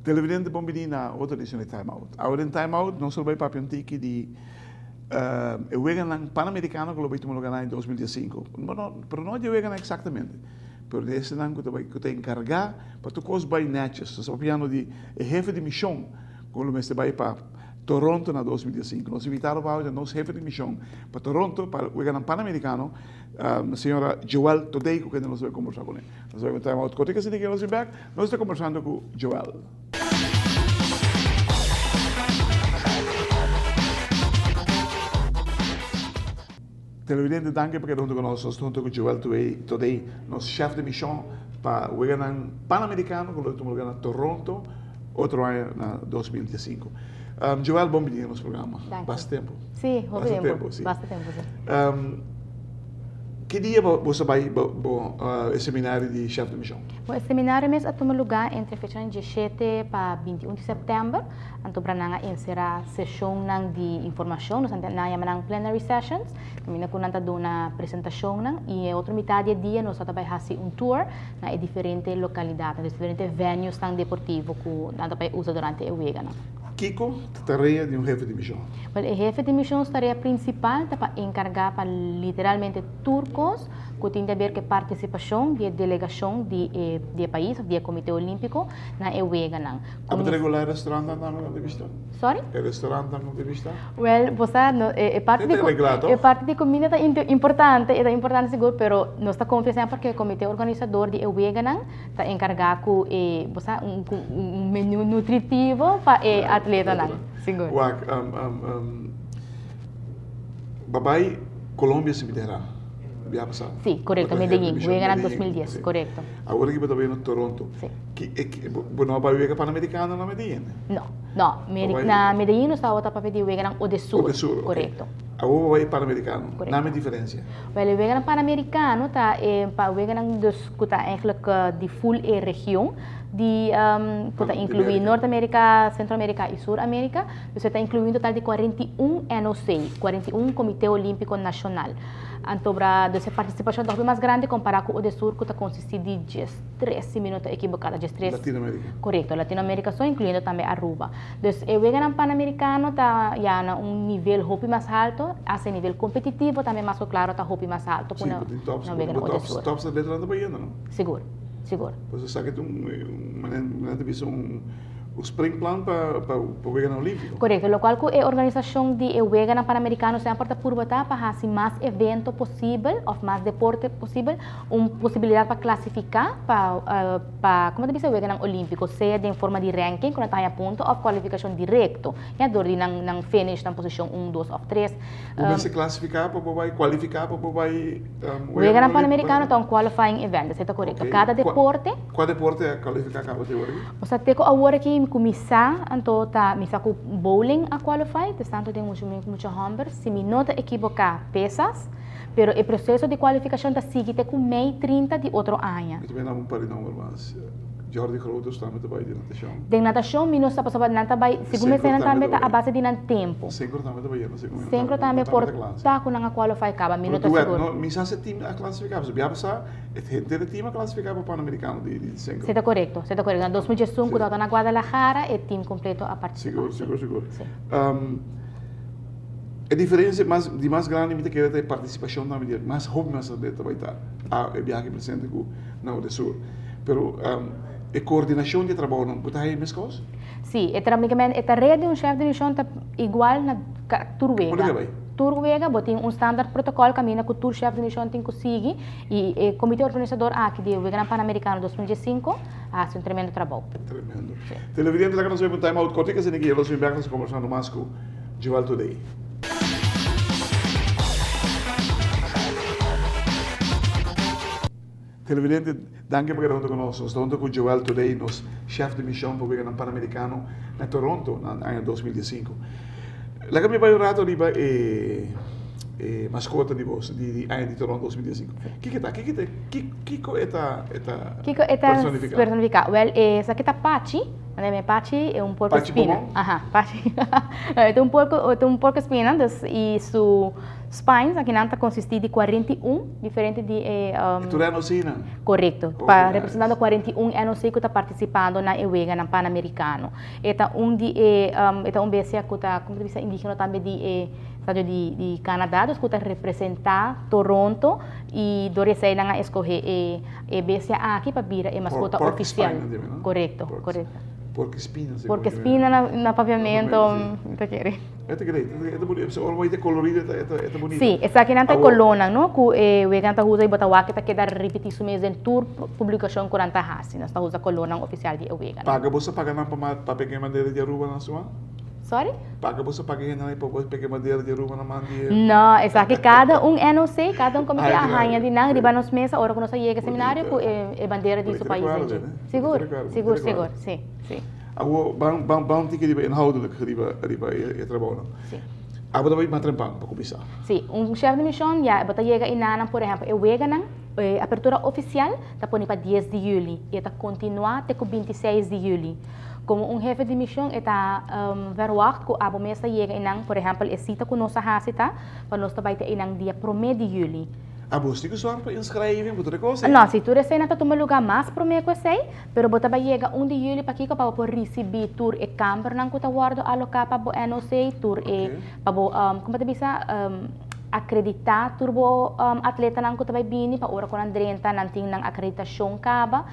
Televidente bon bini na otro edicion di Time Out. Awe den Time Out nos lo bay papia un tiki di e weganan Panamericano cu lo bay tuma lugar na aña 2015. Bueno, pero no di e weganan exactamente, pero di esenan cu ta bay cu ta encarga pa tur cos bay netjes. Nos ta papiando di e hefe di mision cu lo mester bay pa Toronto na 2015. Nos invitado pa awe ta nos hefe di mision pa Toronto pa weganan Panamericano, señora Joel Todey cu kende nos lo bay combersa cune. Nos bay un time out cortico asina que nos bin back. Nos ta kombersando ku Joel. Televidente danki pa keda huntu ku nos. Nos ta huntu ku Joel Todey, nos chef de mission pa Weganan Panamericano ku lo tuma lugar na Toronto otro aña na 2015. Joel, bon bini na nos programa. Danki. Basta tempo. Sí, hopi Basta tempo. tempo, sí. Basta tempo, sí. Ki dia bo sa bai bo e seminario di chef de mission? Bon, e seminario mes a tuma lugá entre fechanan diesshete pa 21 di sèptèmber. Anto bra nan a enserá seshonnan di informashon, nos nan yama nan plenary sessions, kaminda ku nan ta duna presentashonnan i e otro mitad di e dia nos ta bai hasi un tour na e diferente lokalidatnan, diferente venuesnan deportivo ku nan ta bai usa durante e weganan. Kiko ta tarea di un hefe di mishon? Wel, e hefe di mishon su tarea prinsipal ta pa enkargá pa literalmente tur kos ku tin di aber ku e partisipashon di e delegashon di e di e pais òf di e Komité Olímpiko na e weganan. Abo ta regulá e restaurantnan tambe ku ta bishitá? Sorry? E restaurantnan ku ta bishitá? Wel, bo sa, no, e parti di Ta reglá toch? e parti di kuminda ta importante, e ta importante sigur, pero nos ta konfia semper ku e komité organisador di e weganan ta enkargá ku e, bo sa, un un menu nutritivo pa e atletanan, sigur. Wak, bo bai Colombia si mi ta hera, bia pasá. Sí, korekto, Medellín, wega na 2010, korekto. Awor aki bo ta bai na Toronto. Sí. Ki, bo no a bai wega Panamericano na Medellín? No, no, na Medellín nos tabata papia di weganan Odesur. Odesur, ok. Korekto. Awor bo bai Panamericano, Korekto. nami diferensia? Wel, e weganan Panamericano ta e pa weganan dus ku ta eigenlijk di full e region di ku ta inkluí Noord Amerika, Sentro Amerika i Sur Amerika. Dus e ta inkluí un total di 41 NOC, 41 Komité Olímpiko Nashonal. Antobra dus e partisipashon ta hopi mas grandi kompará ku Odesur ku ta konsistí di 13, si mi no ta ekiboká, ta 13. Latinoamerika. Korekto, Latinoamerika so inkluyendo tambe Aruba. Dus e weganan Panamerikano ta ya na un nivel hopi mas halto, hasta e nivel kompetitivo tambe mas ku klaro ta hopi mas halto ku Sí, na bo tin tops, na weganan bo tops, Odesur. tops atletanan ta bayendo, no? Sigur, sigur. Pues esaki ta un, manera ta bisa un un springplan pa pa pa weganan olímpiko. Korekto, lokual ku e organisashon di e Weganan Panamerikano semper ta purba ta pa hasi mas evento posibel òf mas deporte posibel, un posibilidat pa klasifiká pa pa como ta bisa weganan olimpico sea den forma di ranking cu nan ta haya punto of cualificacion directo ya door di nan nan finish nan posicion un dos of tres. Bo mester clasifica pa bo bay cualifica pa bo bay Weganan Panamericano ta un qualifying event esey ta corecto cada deporte. Cua deporte a cualifica caba te awor aki? Osea te cu awor aki mi cuminsa anto ta mi sa cu bowling a qualify te tanto den mucho mucho homber si mi no ta equiboca pesas. Pero e proseso di kualifikashon ta sigui te ku mei 30 di otro aña. Mi ta mira un par di nomber mas. Jordi Groothuis tambe ta bai di natashon. Den natashon mi no sa pasobra nan ta bai, segun mi esei nan tambe ta a base di nan tempu. Senkro tambe ta bai yendo segun mi. Senkro tambe por ta ku nan a kualifai kaba, mi no ta sigur. No, mi sa si e team a klasifiká, pasobra bia pasá e henter e team a klasifiká pa Panamericano di Senkro. Si ta korekto, si ta korekto. Na 2011 ku tabata na Guadalajara e team kompleto a partisipá. Sigur, sigur, sigur. E diferencia mas di mas grandi mi ta kere ta e participacion tambe di mas hopi mas atleta ta bai ta a e biahe presente cu na Odesur. Pero e coordinacion di e trabounan bo ta haci mescos? Si, e e tarea di un chef di mision ta igual na tur wega. Unda ke bai? Tur wega bo tin un standaard protocol caminda cu tur chef di mision tin cu sigui y e comite organisador aki di e Weganan Panamericano 2015 a haci un tremendo trabou. Tremendo. Televidente laga nos bay pa un time out cortico asina ki los bin bek nos ta conversando mas cu Joel Today. Televidente, danki pa keda hunto ku nos. Nos ta hunto ku Joel Today, nos chef di mision pa Weganan Panamericano na Toronto na aña 2015. Laga mi bai un rato riba e. E mascota di bos di di aña di Toronto 2015. Kiko ta? Kiko ta? Kiko e ta e ta Kiko e ta personifica? personifica? Wel, esaki ta Pachi. Manera mi Pachi e un porco Pachi spina. Bobon? Aha, Pachi. E ta un porco, e ta un porco spina, dus y su spines akinan ta consisti di 41 diferente di e E tur NOC nan? Correcto. Oh, Pa nice. representando 41 NOC cu ta participando na e weganan Panamericano. E ta un di e, e ta un bestia cu ta, como ta bisa, indigeno tambe di e Stadio di di Canada, dus cu ta representa Toronto y door esey nan a escoge e e bestia aki pa bira e mascota Pork oficial. spina debe, no? Correcto, Pork correcto. Pork spina se Pork spina na na papiamento, mi ta kere. E ta great, e ta bunita, ora bo ta colorido e ta e ta bunita. Si, esakinan ta e Awor. colornan, no, cu e weganan ta usa y bo ta wak ta keda ripiti su mes den tur publicacion cu nan ta haci. Nos ta usa colornan oficial di e weganan. Paga bo sa paga nan pa pa pega e bandera di Aruba nan suma? Sorry? Paga boso paga hende nan pa boso pega madera di Aruba na man di e. No, esaki kada un NOC, kada un comité a haña di nan riba nos mesa ora ku nos a yega e seminario ku e bandera di su pais den dje. Sigur, sigur, sigur, si, si. Awor ban ban ban un tiki riba inhoudelijk riba riba e trabounan. Si. Abo ta bai mas trempan pa kuminsá. Si, un chef di mishon ya bo ta yega enanan por ehempel e weganan, e apertura ofisial ta pone pa dies di yuli i e ta kontinuá te ku 26 di yuli. Komo un hefe di mishon e ta verwagt ku abo mes ta yega einan, por ehèmpel e sita ku nos a hasi ta pa nos ta bai te einan dia promé di yüli. Abo si ku sòrg pa inskrèiven ku tur e kos ei? No, si tur eseinan ta tuma lugá mas promé ku esei, pero bo ta bai yega un di yüli pakiko pa bo por risibí tur e kambernan ku ta wòrdu aloká pa bo NOC, tur e pa bo komo ta bisa akreditá tur bo atletanan ku ta bai bini pa ora ku nan drenta nan tin nan akreditashon kaba.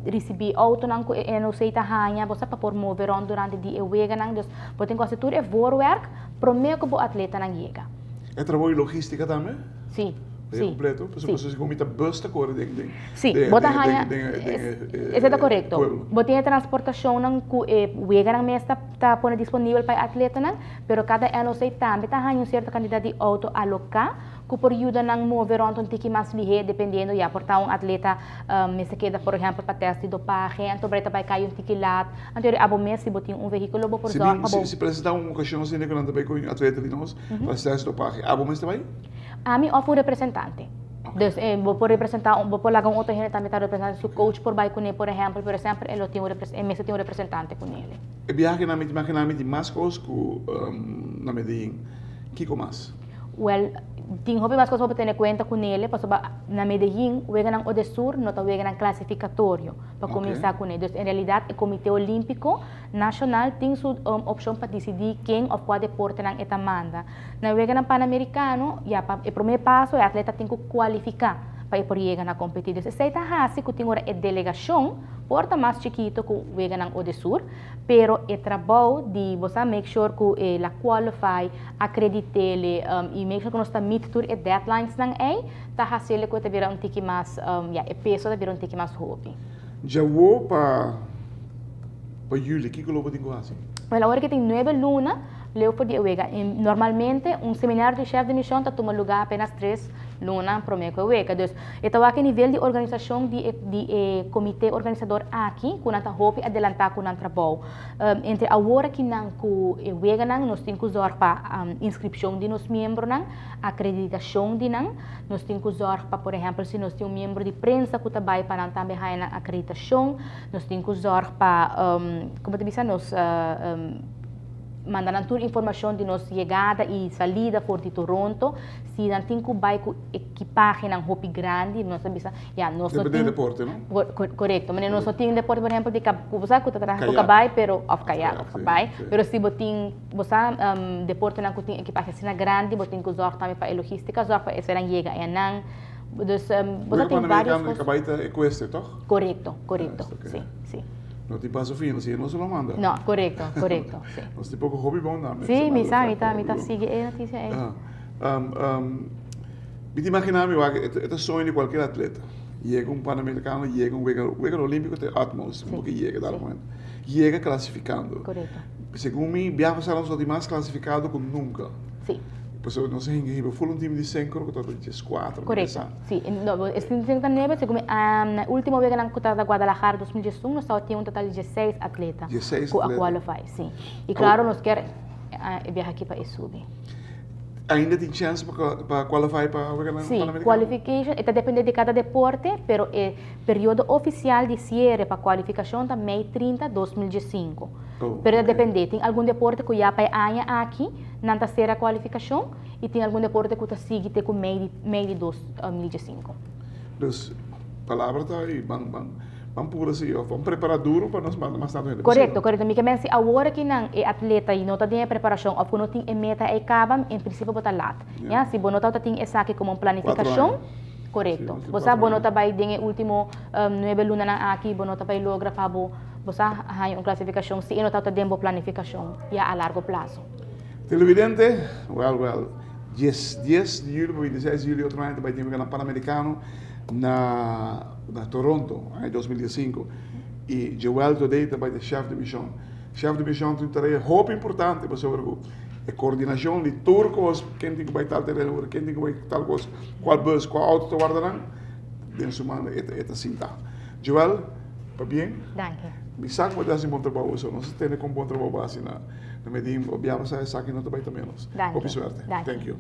Risibí outonan ku e NOC ta haña, bo sa pa por move rònt durante di e weganan. Dus bo tin ku hasi tur e voorwerk promé ku bo atletanan yega. E trabou di logístika tambe? Sí, E sí. kompleto? Pasobra Sí. si ku mi ta bus ta kore den den Sí, den bo ta den haña, den den e esei ta korekto. pueblo. Bo tin e transportashonnan ku e weganan mes ta ta pone disponibel pa e atletanan, pero kada NOC tambe ta haña un sierto kantidat di outo aloká ku por yuda nan move rònt un tiki mas lihé dependiendo ya por ta un atleta mester keda por ehèmpel pa tèst di dopahe anto bai ta bai kai un tiki lat anto yori abo mes si bo tin un vehíkulo bo por Si zòrg pa bo. Si presentá un okashon asina ku nan ta bai ku un atleta di nos pa hasi tèst di dopahe abo mester bai? Ami òf un representante. Dus bo por representá bo por laga un otro hende tambe ta representá su coach por bai kuné por ehèmpel pero semper e lo tin un e mester tin un representante kunele. E biahe nan mi ta imaginá mi tin mas kos ku na Medellín. Kiko mas? Wel, tin hopi mas kos pa bo tene kuenta ku nele, pasobra na Medellin weganan Odesur no ta weganan klasifikatorio pa kuminsá kuné. Dus en realidat e Komité Olímpiko Nashonal tin su opshon pa disidí ken òf kua deportenan e ta manda. Na weganan Panamerikano, ya pa e promé paso e atleta tin ku kualifiká pa e por yega na kompetí. Dus esei ta hasi ku tin ora e delegashon por ta mas chikito ku weganan Odesur. Pero e trabou di bo sa make sure ku e la qualify, akreditele i make sure ku nos ta meet tur e deadlines nan ei, ta hasele ku e ta bira un tiki mas, ya, e peso ta bira un tiki mas hopi. Djawo pa pa juli kiko lo bo tin ku hasi? Wel awor ke tin nuebe luna leu for di e wega i normalmente un seminario di chef di mision ta tuma luga apenas tres luna prome ku e wega. Dus e ta wak e nivel di organisashon di e di e komite organisador aki ku nan ta hopi adelantá ku nan trabou. Entre awor aki nan ku e weganan nos tin ku zòrg pa inskripshon di nos miembronan, akreditashon di nan, nos tin ku zòrg pa por ehèmpel si nos tin un miembro di prensa ku ta bai pa nan tambe haña nan akreditashon, nos tin ku zòrg pa komo ta bisa nos manda nan tur informashon di nos yegada i salida for di Toronto. Si nan tin ku bai ku ekipahenan hopi grandi, nos ta bisa, ya, nos no Depende tin. di deporte, no? Korekto. Manera nos no tin deporte, por ehempel, di kab, ku bo sa ku ta traha ku kabai, pero, òf kayak, òf kabai, pero si bo tin, bo sa, deportenan ku tin ekipahe asina grandi, bo tin ku zòrg tambe pa e logístika, zòrg pa eseinan yega einan. Dus, bo sa Wega tin vários Panamericano di kos. kabai ta ecuestre, tòg? Korekto, korekto, si, si. No tin paso fino, si nos lo manda. No, korekto, korekto, si. Nos tin poko hopi bon tambe. Si, mi sa, mi ta, mi ta sigui e notisia ei. Mi ta imaginá mi wak, e ta soño di kualkier atleta. Yega un Panamericano, yega un wega, wega Olímpiko ta e utmost, un poco yega dado momento. Yega klasifikando. Korekto. Segun mi, biaha pasá nos ta mas klasifikado ku nunka. Si. Pasobra nos a hinka hiba ful un tim di senkro ku tabata dieskuater, mi Korekto, sa. si. No, e tim di senkro ta nuebe, segun mi, na e último weganan ku tabata Guadalajara 2011, nos tabatin un total di diesseis atleta. Diesseis Ku a atleta. kualify, si. I klaro nos kier e biaha aki pa e subi. Ainda tin chèns pa qualify pa Weganan Sí, Panamericano? qualification e ta depende di kada deporte, pero e periodo ofisial di siere pa kualifikashon ta mei 30, 2015. Oh, Pero e ta ok. depende, tin algun deporte ku ya pa e aña aki nan ta sera kualifikashon i tin algun deporte ku ta sigui te ku mei di mei di 2015. Dus palabra ta i ban ban ban pura si of ban prepara duro pa nos manda mas tantu hende Korekto, posibel. korekto. Mi ke men si awor aki nan e atleta i no ta den e preparashon of ku no tin e meta ei kaba, en prinsipio bo ta lat. Ya. Ya, si bo no tabata tin esaki komo un Kuatro planifikashon, aña. Si, korekto. nos tin Bo sa kuatro bo no aña. ta bai den e ultimo nuebe lunanan aki, bo no ta bai logra pa bo bo sa haña un klasifikashon si e no tabata den bo planifikashon ya a largo plaso. Televidente, wèl wèl, dies dies di juli pa 26 di juli otro aña ta bai tin wega na Panamericano na na Toronto aña 2015 y Joel Todey ta bai ta chef de mision. Chef de mision tin un tarea hopi importante pasobra cu e coordinacion di tur cos, ken tin cu bai tal tereno ora, ken tin cu bai tal cos, cual bus, cual auto ta warda nan, den su manda e ta e ta sinta. Joel, pabien. Danki. Mi sa cu bo ta haci bon trabou, so nos ta tende con bon trabou bo a haci na. Na me di bia pasa esaki no ta bai ta menos. Danki. Hopi suerte. Danki. Thank you.